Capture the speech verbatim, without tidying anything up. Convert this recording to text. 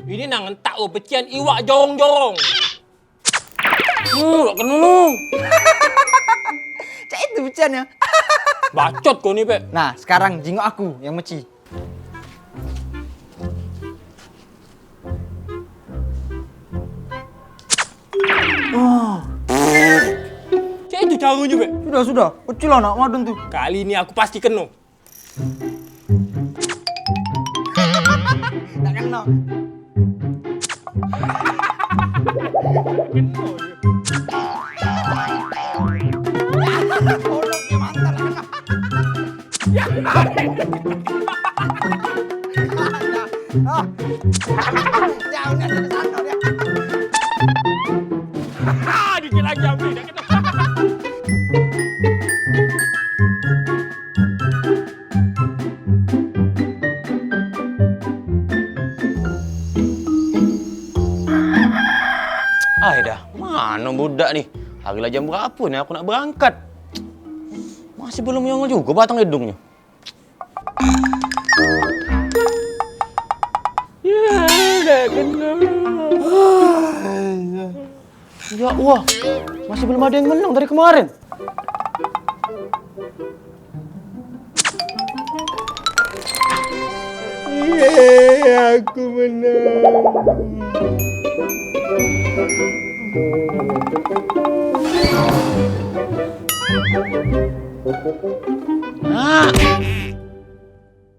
Ini nang entak lo pecian iwak jorong-jorong. Hmm, tak kena lu. Cak itu peciannya. Bacot kau ni, Pek. Nah, sekarang jingok aku yang meci. Wah. Cak itu caranya, Pek. Sudah, sudah. Kecil anak madun tu. Kali ini aku pasti kena. Tak kena. Kena je. Goblok, dia mantan lah kena. Ya. Ah. Jauh dah dari sana dia. Dikit lagi habis dah kena. Ai dah, mano budak ni? Hari lah jam berapo ni aku nak berangkat? Masih belum nyongol jugo batang hidungnyo. Ya, dah kena. Ya Allah, masih belum ada yang menang dari kemarin. Yeay, aku menang. Nah,